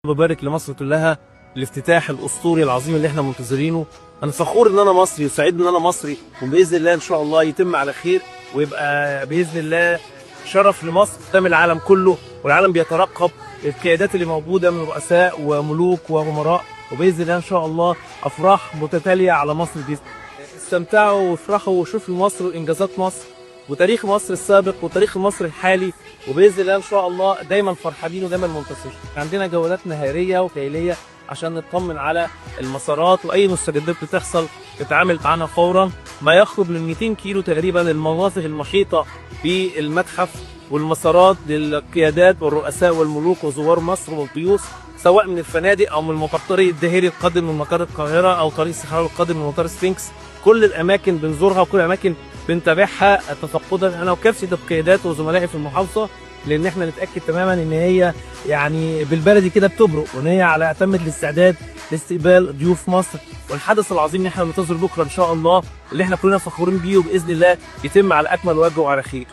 ببارك لمصر كلها الافتتاح الاسطوري العظيم اللي احنا منتظرينه. انا فخور ان انا مصري وسعيد ان انا مصري، وباذن الله ان شاء الله يتم على خير ويبقى باذن الله شرف لمصر قدام العالم كله، والعالم بيترقب القيادات اللي موجودة من رؤساء وملوك وامراء، وباذن الله ان شاء الله افراح متتالية على مصر دي. استمتعوا وافرحوا وشوفوا مصر وانجازات مصر وتاريخ مصر السابق وتاريخ مصر الحالي، وباذن الله ان شاء الله دايما فرحانين ودايما منتصرين. عندنا جولات نهاريه وليليه عشان نطمن على المسارات واي مستجدات بتحصل نتعامل معاها فورا. ما يقرب من 200 كيلو تقريبا المناطق المحيطة بالمتحف والمسارات للقيادات والرؤساء والملوك وزوار مصر والضيوف، سواء من الفنادق او من مطار طريق الدهيري القادم من مطار القاهرة او طريق الصحراوي القادم من مطار سفنكس. كل الاماكن بنزورها وكل الاماكن بنتابعها تفقدا انا وكافة القيادات وزملائي في المحافظه، لان احنا نتاكد تماما ان هي يعني بالبلدي كده بتبرق، وان هي على اتم الاستعداد لاستقبال ضيوف مصر والحدث العظيم اللي احنا بننتظره بكره ان شاء الله، اللي احنا كلنا فخورين بيه، وباذن الله يتم على اكمل وجه وعلى خير.